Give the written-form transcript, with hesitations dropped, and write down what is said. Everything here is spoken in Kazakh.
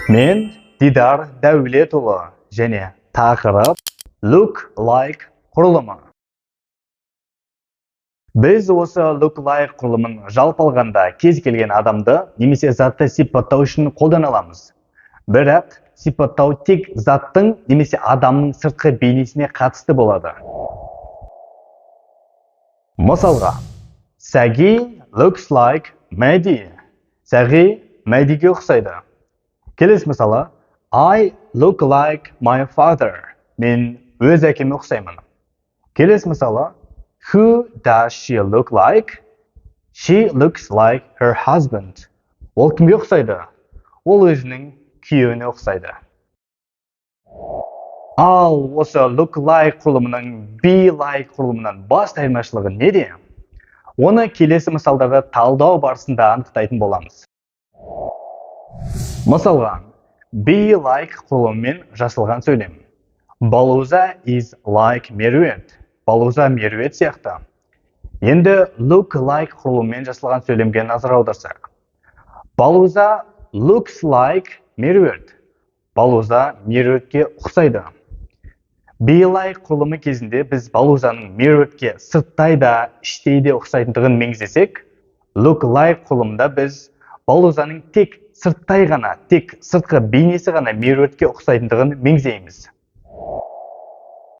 Мен Дидар Дәулетұлы және тақырып look like құрылымы. Біз осы look like құрылымын жалпы алғанда кез келген адамды немесе затты сипаттау үшін қолдана аламыз. Бірақ сипаттау тек заттың немесе адамның сыртқы бейнесіне қатысты болады. Мысалға, Сәги looks like Мәди. Сәги Мәдиге ұқсайды. Келесі мысалы, I look like my father. Мен өз әкеме ұқсаймын. Келесі мысалы, who does she look like? She looks like her husband. Ол кімге ұқсайды? Ол өзінің күйеуіне ұқсайды. Ал осы look like құрылымының be like құрылымынан басты айырмашылығы неде? Оны келесі мысалдарда талдау барысында анықтайтын боламыз. Мысалға, be like құрылымымен жасалған сөйлем. Балуза is like Меруерт. Балуза Меруерт сияқты. Енді look like құрылымымен жасалған сөйлемге назар аударсақ. Балуза looks like Меруерт. Балуза Меруертке ұқсайды. Be like құрылымы кезінде біз Балузаның Меруертке сырттай да, іштей де ұқсайтындығын меңзесек, look like құрылымында біз Балузаның тек сырттай ғана, тек сыртқы бейнесі ғана Меруертке ұқсайтындығын меңзейміз.